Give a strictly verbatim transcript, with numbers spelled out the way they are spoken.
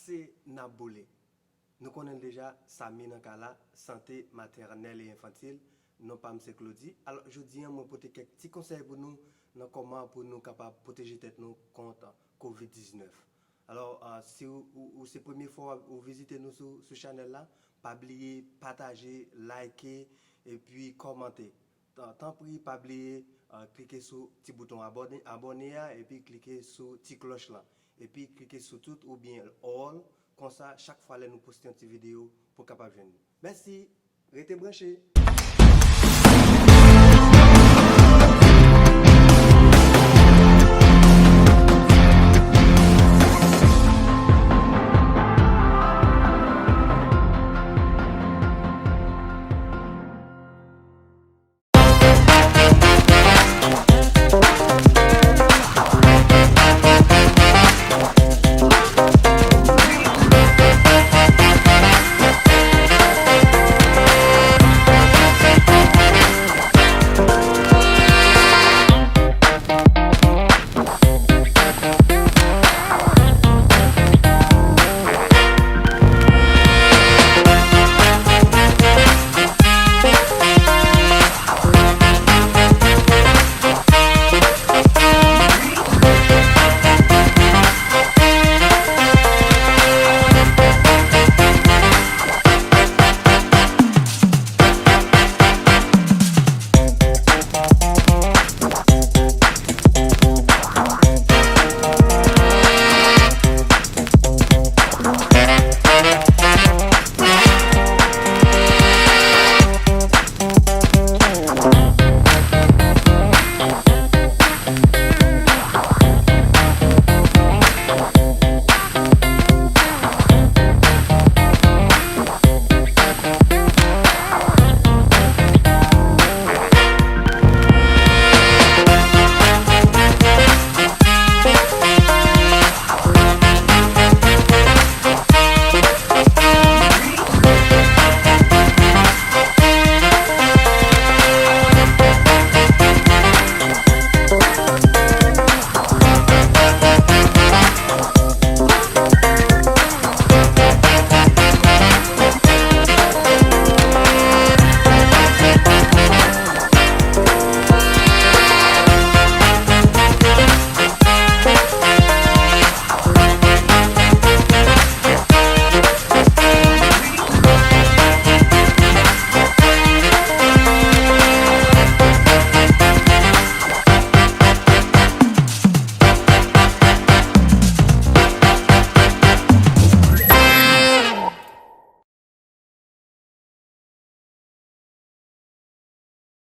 Se n ap boule. Nou konnen l deja, Samy nan kay la, sante matènèl e enfantil, non pa m se Claudy. Alò, jodi a, mwen pote kèk ti konsèy pou nou nan kòman pou nou kapab pwoteje tèt nou kont kovid diznèf. Alò, ah, si ou, ou, ou se premye fwa w ap, ou vizite nou sou, sou chanèl la, pa bliye pataje, like, epi kòmante. Tan, tanpri, pa bliye, ah, klike sou ti bouton abòne, abòne a, epi klike sou ti klòch lan. Epi klike sou tout oubyen all, konsa, chak fwa lè nou poste yon ti videyo, pou w kapab jwenn li. Mèsi, rete branche!